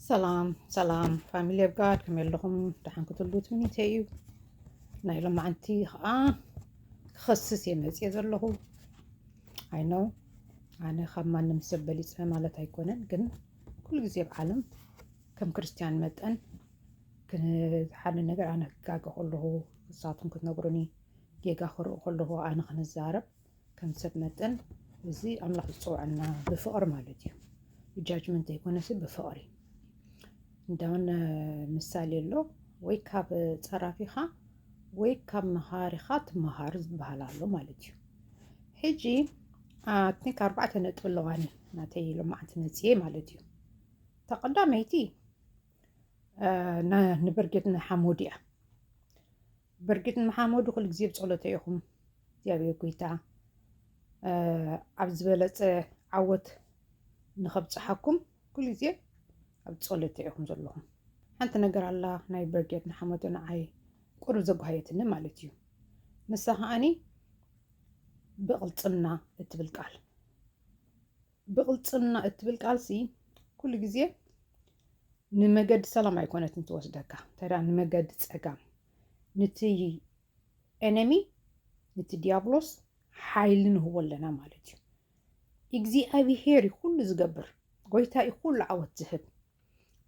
ሰላም ሰላም family of God፣ ከመይ ኣለኹም? ደሓን ክትህልዉ ትምኒተይ እዩ። ናይ ሎማዓንቲ ከዓ ክኸስስ እየ መፅየ ዘለኹ። I know ኣነ ካብ ማንም ሰብ በሊፀ ማለት ኣይኮነን፣ ግን ኩሉ ግዜ ኣብ ዓለም ከም ክርስትያን መጠን ክ- ሓደ ነገር ኣነ ክጋገ ከለኹ፣ ንሳቶም ክትነግሩኒ፣ ጌጋ ክርኢ ከለኹ ኣነ ክንዛረብ ከም ሰብ መጠን፣ እዚ ኣምላኽ ዝፅውዐና ብፍቕሪ ማለት እዩ። ብጃጅመንት ዘይኮነሲ ብፍቕሪ። እንዳውን ምሳሌ ኣሎ፣ ወይ ካብ ፀራፊኻ ወይ ካብ መሃሪኻ ትመሃር ዝበሃል ኣሎ ማለት እዩ። ሕጂ ኣትኒክ ኣርባዕተ ነጥቢ ኣለዋኒ ናተይ ሎማዓንቲ መፅየ ማለት እዩ። ተቐዳመይቲ ንብርጌድ ንሓመዱ እያ። ብርጌድ ንሓመዱ ኩሉ ግዜ ብፀሎተ ኢኹም እግዚኣብሔር ጎይታ ኣብ ዝበለፀ ዓወት ንኸብፅሓኩም ኩሉ ግዜ ኣብ ፀሎተ ኢኹም ዘለኹም። ሓንቲ ነገር ኣላ ናይ ብርጌድ ንሓመዱ ንዓይ ቁሩብ ዘጓሃየትኒ ማለት እዩ። ንሳ ከዓኒ ብቕልፅምና እትብል ቃል። ብቕልፅምና እትብል ቃልሲ ኩሉ ግዜ ንመገዲ ሰላም ኣይኮነትን ትወስደካ፣ ተዳ ንመገዲ ፀጋም። ንቲ ኤነሚ ንቲ ዲያብሎስ ሓይሊ ንህቦ ኣለና ማለት እዩ። እግዚኣብሄር እዩ ኩሉ ዝገብር፣ ጎይታ እዩ ኩሉ ዓወት ዝህብ።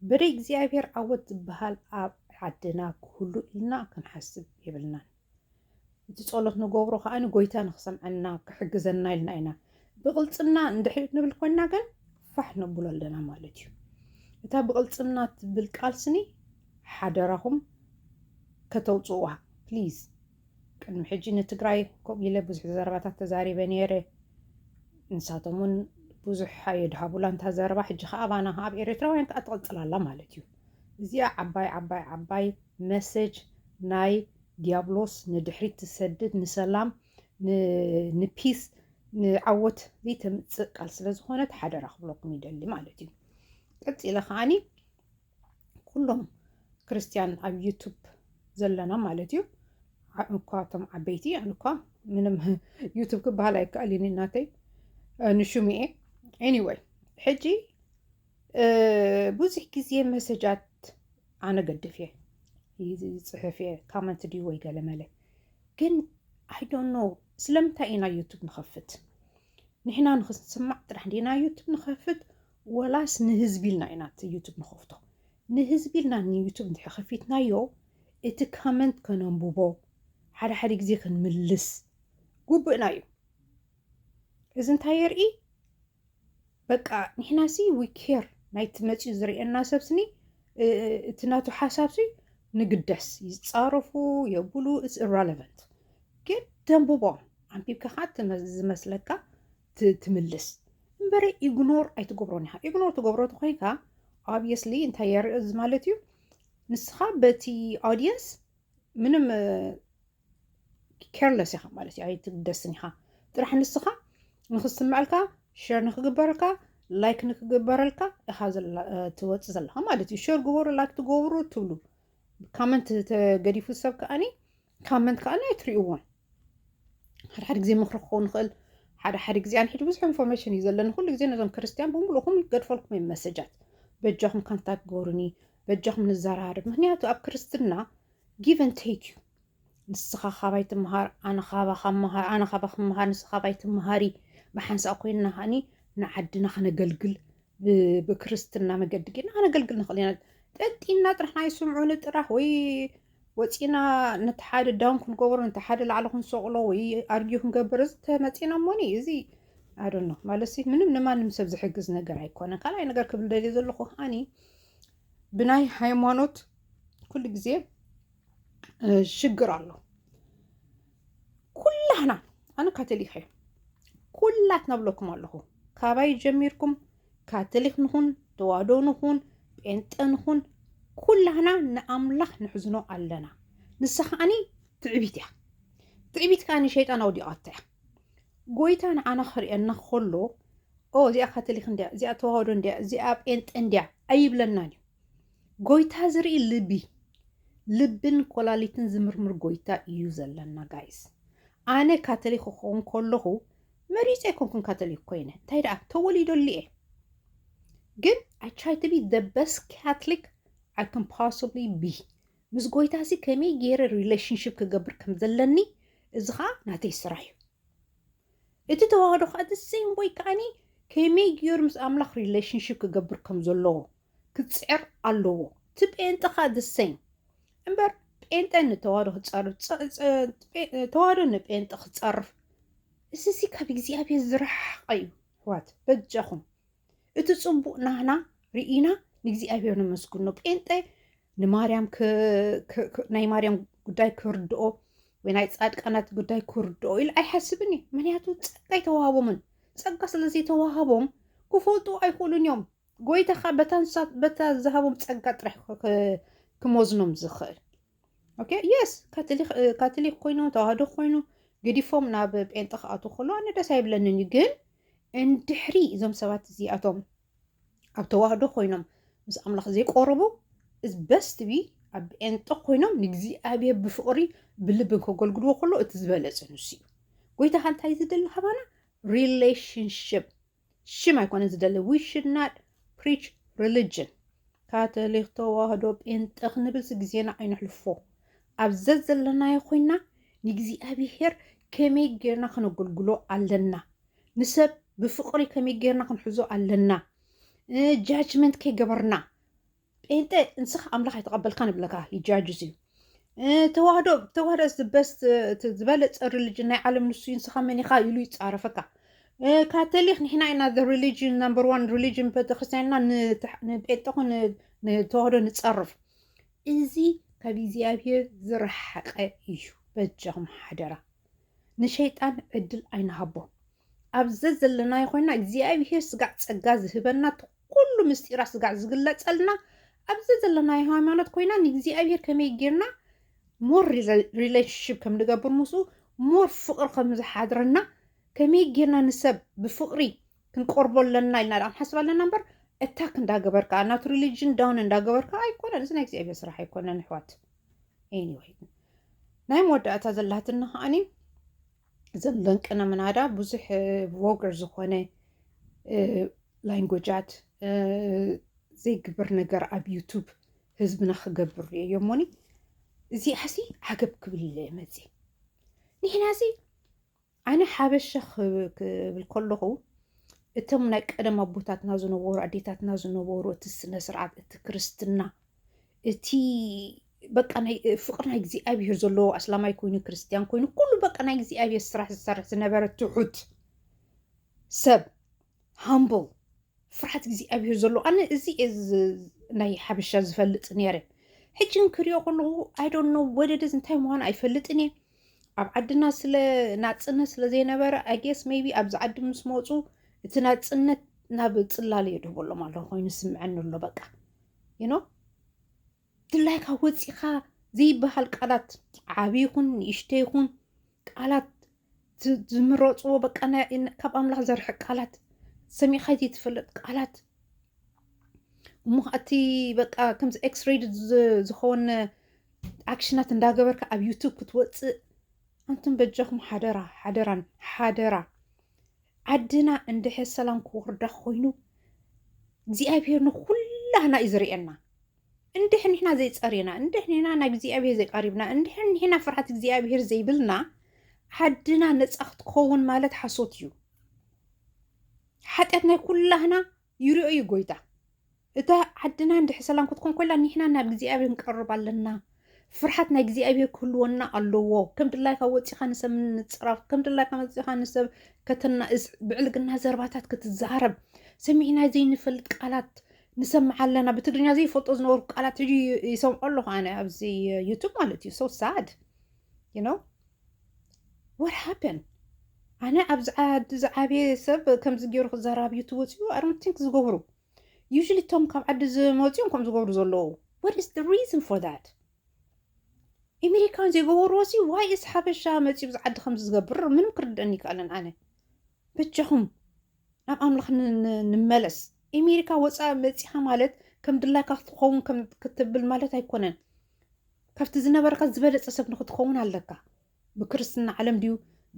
ብደይ እግዚኣብሄር ዓወት ዝበሃል ኣብ ዓድና ክህሉ ኢልና ክንሓስብ የብልናን። እቲ ጸሎት ንገብሮ ከኣ ንጎይታ ንክሰምዐና ክሕግዘና ኢልና ኢና። ብቕልጽምና እንድሕር ንብል ኮይንና ግን ፋሕ ነብሎ ኣለና ማለት እዩ። እታ ብቕልጽምና ትብል ቃል ስኒ ሓደራኹም ከተውጽእዋ ፕሊዝ። ቅድሚ ሕጂ ንትግራይ ከምኡ ኢለ ብዙሕ ዘረባታት ተዛሪበ ነይረ። ንሳቶም እውን ብዙሕ ኣየድሃቡላ እንታ ዘረባ። ሕጂ ከኣ ኣባና ኣብ ኤርትራውያን ከኣ ትቕጽል ኣላ ማለት እዩ። እዚኣ ዓባይ ዓባይ ዓባይ መሰጅ ናይ ዲያብሎስ ንድሕሪት ትሰድድ፣ ንሰላም ንፒስ ንዓወት ዘይተምፅእ ቃል ስለ ዝኾነት ሓደራ ክብለኩም ይደሊ ማለት እዩ። ቀፂለ ከዓኒ ኩሎም ክርስትያን ኣብ ዩቱብ ዘለና ማለት እዩ። እኳ እቶም ዓበይቲ ኣነ እኳ ምንም ዩቱብ ክበሃል ኣይከኣልን ናተይ ንሹምኤ። ኤኒወይ ሕጂ ብዙሕ ግዜ መሰጃት ኣነ ገድፍ እየ ይፅሕፍ እየ ካመንት ድዩ ወይ ገለመለ ግን I don't know ስለምንታይ ኢና ዩቱብ ንኸፍት? ንሕና ንክንስማዕ ጥራሕ ዲና ዩቱብ ንኸፍት ወላስ ንህዝቢ ኢልና ኢና ዩቱብ ንኸፍቶ? ንህዝቢ ኢልና ንዩቱብ እንድሕር ከፊትናዮ እቲ ካመንት ከነንብቦ ሓደ ሓደ ግዜ ክንምልስ ጉብእና እዩ። እዚ እንታይ የርኢ? በቃ ንሕና ሲ we care ናይቲ መፂኡ ዝርእየና ሰብ ስኒ እቲ ናቱ ሓሳብ ሲ ንግደስ ይፃረፉ የብሉ it's irrelevant። ግን ተንብቦ ኣንቢብካ ከዓ ዝመስለካ ትምልስ እምበረ ኢግኖር ኣይትገብሮን ኢኻ። ኢግኖር ትገብሮ ተኮይንካ obviously እንታይ የርኢ እዚ ማለት እዩ? ንስኻ በቲ audience ምንም careless ኢኻ ማለት እዩ። ኣይትግደስን ኢኻ። ጥራሕ ንስኻ ንክስምዐልካ ሸር ንክግበረልካ ላይክ ንክግበረልካ ኢኻ ትወፅእ ዘለኻ ማለት እዩ። ሸር ግበሩ ላይክ ትገብሩ ትብሉ ካመንት ተገዲፉ ሰብ ከኣኒ ካመንት ከኣኒ ኣይትሪእዎን። ሓደ ሓደ ግዜ ምክሪ ክኸውን ንኽእል ሓደ ሓደ ግዜ ኣንሒድ ብዙሕ ኢንፎርሜሽን እዩ ዘለኒ ኩሉ ግዜ ነዞም ክርስትያን ብምሉእኹም ገድፈልኩም እዮም መሰጃት በጃኹም ካንታክት ግበሩኒ በጃኹም ንዘራርብ ምክንያቱ ኣብ ክርስትና give and take እዩ። ንስኻ ካባይ ትምሃር ኣነ ካባኻ ምሃር ኣነ ካባኺ ምሃር ንስኻ ካባይ ትምሃሪ ብሓንሳእ ኮይንና ከኣኒ ንዓድና ከነገልግል ብክርስትና መገዲ ጌርና ከነገልግል ንኽእል ኢና። ጠጢና ጥራሕ ኣይስምዑኒ ጥራሕ ወይ ወፂና ነቲ ሓደ ዳውን ክንገብሮ ነቲ ሓደ ላዕሊ ክንሰቕሎ ወይ ኣርጊዩ ክንገብር እዚ ተመፂና እሞኒ እዚ ኣዶኖ ማለት ምንም ንማንም ሰብ ዝሕግዝ ነገር ኣይኮነን። ካልኣይ ነገር ክብል ደልየ ዘለኹ ከዓኒ ብናይ ሃይማኖት ኩሉ ግዜ ሽግር ኣሎ። ኩላህና ኣነ ካቶሊክ እየ ኩላትና ብለኩም ኣለኹ ካባይ ጀሚርኩም ካቶሊክ ንኹን ተዋህዶ ንኹን ጴንጠ ንኹን ኩላህና ንኣምላኽ ንሕዝኖ ኣለና። ንሳ ከዓኒ ትዕቢት እያ። ትዕቢት ከዓኒ ሸይጣን ኣውዲቓታ እያ። ጎይታ ንዓና ክርእየና ከሎ ኦ እዚኣ ካቶሊክ እንድያ እዚኣ ተዋህዶ እንድያ እዚኣ ጴንጠ እንድያ ኣይብለናን እዩ። ጎይታ ዝርኢ ልቢ ልብን ኮላሊትን ዝምርምር ጎይታ እዩ ዘለና ጋይስ። ኣነ ካቶሊክ ክኸውን ከለኹ መሪፀ ኣይኮንኩን ካቶሊክ ኮይነ እንታይ ደኣ ተወሊደሉ እየ ግን I I try to be the best Catholic I can possibly be. ምስ ጎይታ ሲ ከመይ ገይረ relationship ክገብር ከም ዘለኒ፣ እዚ ኸዓ ናተይ ስራሕ እዩ። እቲ ተዋህዶ ኸዓ the same way ከዓኒ ከመይ ገይሩ ምስ ኣምላኽ relationship ክገብር ከም ዘለዎ ክፅዕር ኣለዎ። እቲ ጴንጠ ኸዓ the same። እምበር ጴንጠ ንተዋህዶ ክፀርፍ፣ ፀ- ፀ- ጴ- ተዋህዶ ንጴንጠ ክፀርፍ፣ እዚ ሲ ካብ እግዚኣብሔር ዝረሓቐ እዩ። ኣሕዋት በጃኹም እቲ ጽቡቕ ናህና ርኢና ንእግዚኣብሔር ነመስግኖ። ጴንጠ ንማርያም ክ- ክ- ክ- ናይ ማርያም ጉዳይ ክርድኦ ወይ ናይ ጻድቃናት ጉዳይ ክርድኦ ኢሉ ኣይሓስብን እዩ። ምክንያቱ ጸጋ ኣይተዋህቦምን። ጸጋ ስለ ዘይተዋህቦም ክፈልጡ ኣይኽእሉን እዮም። ጎይታ ኸኣ በታ ንሳ- በታ ዝሃቦም ጸጋ ጥራሕ ክ- ክ- ክመዝኖም ዝኽእል። ኦኬ የስ ካቶሊክ ኮይኑ ተዋህዶ ኮይኑ ገዲፎም ናብ ጴንጠ ክኣትዉ ከሎ ኣነ ደስ ኣይብለንን እዩ። ግን እንድሕሪ እዞም ሰባት እዚኣቶም ኣብ ተዋህዶ ኮይኖም ምስ ኣምላኽ ዘይቆረቡ እዚ በስት ቢ ኣብ ጴንጠ ኮይኖም ንእግዚኣብሔር ብፍቕሪ ብልብን ከገልግልዎ ከሎ እቲ ዝበለጸ ንሱ እዩ። ጎይታ እንታይ ዝደሊ ካባና relationship ሽም ኣይኮነን ዝደሊ። We should not preach religion። ካቶሊክ ተዋህዶ ጴንጠ ክንብል ግዜና ኣይነሕልፎ። ኣብ ዘዘለናዮ ኮይና ንእግዚኣብሔር ከመይ ጌርና ከነገልግሎ ኣለና። ንሰብ ብፍቕሪ ከመይ ጌርና ክንሕዞ ኣለና። ጃጅመንት ከይገበርና። ጴንጠ ንስኻ ኣምላኽ ኣይተቐበልካን ይብለካ። He judges you። ተዋህዶ ተዋህዶ is the best ዝበለፀ religion ናይ ዓለም ንሱ እዩ፣ ንስኻ መን ኢኻ ኢሉ ይፃረፈካ። ካቶሊክ ንሕና ኢና the religion number one religion ቤተክርስትያንና ንጴንጠኹ ንተዋህዶ ንፀርፍ። እዚ ካብ እግዚኣብሔር ዝረሓቀ እዩ። በጃኹም ሓደራ ንሸይጣን ዕድል ኣይንሃቦ። ኣብ ዘዘለናዮ ኮይና እግዚኣብሔር ስጋዕ ጸጋ ዝህበና እቲ ኩሉ ምስጢራ ስጋዕ ዝግለጸልና ኣብ ዘዘለናዮ ሃይማኖት ኮይና ንእግዚኣብሔር ከመይ ጌርና more relationship ከም ንገብር ምስኡ more ፍቕሪ ከም ዝሓድረና ከመይ ጌርና ንሰብ ብፍቕሪ ክንቆርቦ ኣለና ኢልና ዳ ክንሓስብ ኣለና እምበር attack እንዳገበርካ ናቱ religion down እንዳገበርካ ኣይኮነን። እዚ ናይ እግዚኣብሔር ስራሕ ኣይኮነን ኣሕዋት። Anyway ናይ መወዳእታ ዘላትና ከዓኒ ዘንደንቅነ ምናዳ ብዙሕ vulgar ዝኾነ language ኣት ዘይግበር ነገር ኣብ ዩቱብ ህዝብና ክገብር ርእየዮ እሞኒ እዚኣ ሲ ዓገብ ክብል መፅእ። ንሕና ሲ ኣነ ሓበሻ ክብል ከለኹ እቶም ናይ ቀደም ኣቦታትና ዝነበሩ ኣዴታትና ዝነበሩ እቲ ስነ ስርዓት እቲ ክርስትና እቲ በቃ ናይ ፍቅሪ ናይ እግዚኣብሔር ዘለዎ ኣስላማይ ኮይኑ ክርስትያን ኮይኑ ኩሉ በቃ ናይ እግዚኣብሔር ስራሕ ዝሰርሕ ዝነበረ ትሑት ሰብ humble ፍርሓት እግዚኣብሔር ዘለዎ ኣነ እዚ እየ ናይ ሓበሻ ዝፈልጥ ነይረ። ሕጂ ክሪኦ ከለኹ I don't know what it is እንታይ ምዃኑ ኣይፈልጥን እየ። ኣብ ዓድና ስለ ናፅነት ስለ ዘይነበረ I guess maybe ኣብዚ ዓዲ ምስ መፁ እቲ ናፅነት ናብ ፅላለ የድህበሎም ኣለኹ ኮይኑ ስምዐኒ ኣሎ በቃ you know ድላይካ ወፂኻ ዘይበሃል ቃላት ዓብዪ ይኹን ንእሽተይ ይኹን ቃላት ዝምረፅዎ በቃ ካብ ኣምላኽ ዘርሕቅ ቃላት ሰሚዕኻ ዘይትፈልጥ ቃላት እሞ እቲ በቃ ከምዚ X-rated ዝኾነ ኣክሽናት እንዳገበርካ ኣብ ዩቱብ ክትወፅእ ኣንቱም በጃኹም ሓደራ ሓደራን ሓደራ ዓድና እንድሕር ሰላም ክወርዳ ኮይኑ እግዚኣብሔር ንኩላህና እዩ ዝርእየና። እንድሕር ንሕና ዘይፀሪና እንድሕር ንሕና ናብ እግዚኣብሔር ዘይቀሪብና እንድሕር ንሕና ፍርሓት እግዚኣብሔር ዘይብልና ዓድና ነፃ ክትከውን ማለት ሓሶት እዩ። ሓጢኣት ናይ ኩላህና ይሪኦ እዩ ጎይታ። እታ ዓድና እንድሕር ሰላም ክትኮን ኮይላ ንሕና ናብ እግዚኣብሔር ንቀርብ ኣለና። ፍርሓት ናይ እግዚኣብሔር ክህልወና ኣለዎ። ከም ድላይካ ወፂኻ ንሰብ ምንፅራፍ ከም ድላይካ ወፂኻ ንሰብ ከተናእስ ብዕልግና ዘረባታት ክትዛረብ ሰሚዕና ዘይንፈልጥ ቃላት ንሰምዕ ኣለና። ብትግርኛ ዘይፈልጦ ዝነበሩ ቃላት ሕጂ ይሰምዖ ኣለኹ ኣነ ኣብዚ ዩቱብ ማለት እዩ። So sad you know what happened ኣነ ኣብዚ ዓዲ ዝዓበየ ሰብ ከምዚ ገይሩ ክዘራብ ዩቱብ ወፂኡ I don't think ዝገብሩ usually እቶም ካብ ዓዲ ዝመፅኡ እዮም ከም ዝገብሩ ዘለዉ what is the reason for that? ኣሜሪካን ዘይገበርዎ ሲ why is ሓበሻ መፂኡ ብዚ ዓዲ ከም ዝገብር ምንም ክርድአኒ ይከኣልን ኣነ በጃኹም ናብ ኣምላኽ ንመለስ። ኣሜሪካ ወፃኢ መፂኻ ማለት ከም ድላይካ ክትኸውን ክትብል ማለት ኣይኮነን። ካብቲ ዝነበረካ ዝበለፀ ሰብ ንክትኸውን ኣለካ። ብክርስትና ዓለም ድዩ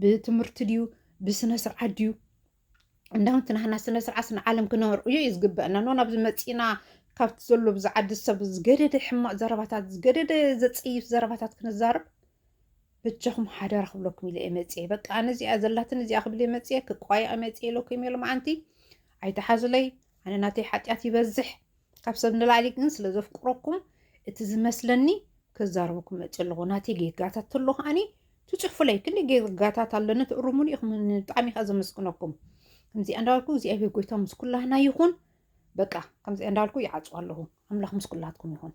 ብትምህርቲ ድዩ ብስነ ስርዓት ድዩ እንዳውንቲ ናህና ስነ ስርዓት ንዓለም ክነርኡዮ እዩ ዝግበአና። ኖ ናብዚ መፂና ካብቲ ዘሎ ብዚ ዓዲ ሰብ ዝገደደ ሕማቕ ዘረባታት፣ ዝገደደ ዘፀይፍ ዘረባታት ክንዛረብ በጃኹም ሓደራ ክብለኩም ኢለ እየ መፅየ። በቃ ኣነ እዚኣ ዘላትን እዚኣ ክብል እየ መፅየ፣ ክቋየቕ መፅየ ኢለኩም ኢሎም ኣንቲ ኣይተሓዙለይ። ኣነ ናተይ ሓጢኣት ይበዝሕ ካብ ሰብ ንላዕሊ ግን ስለ ዘፍቅረኩም እቲ ዝመስለኒ ክዛረበኩም መፅእ ኣለኹ። ናተይ ጌጋታት ተሎ ከዓኒ ትፅሕፉለይ። ክንዲ ጌጋታት ኣለኒ ትእርሙኒ ኢኹም፣ ብጣዕሚ ከ ዘመስግነኩም። ከምዚኣ እንዳበልኩ እግዚኣብሔር ጎይታ ምስ ኩላህና ይኹን። በቃ ከምዚኣ እንዳበልኩ ይዓፅዋ ኣለኹ። ኣምላኽ ምስ ኩላትኩም ይኹን።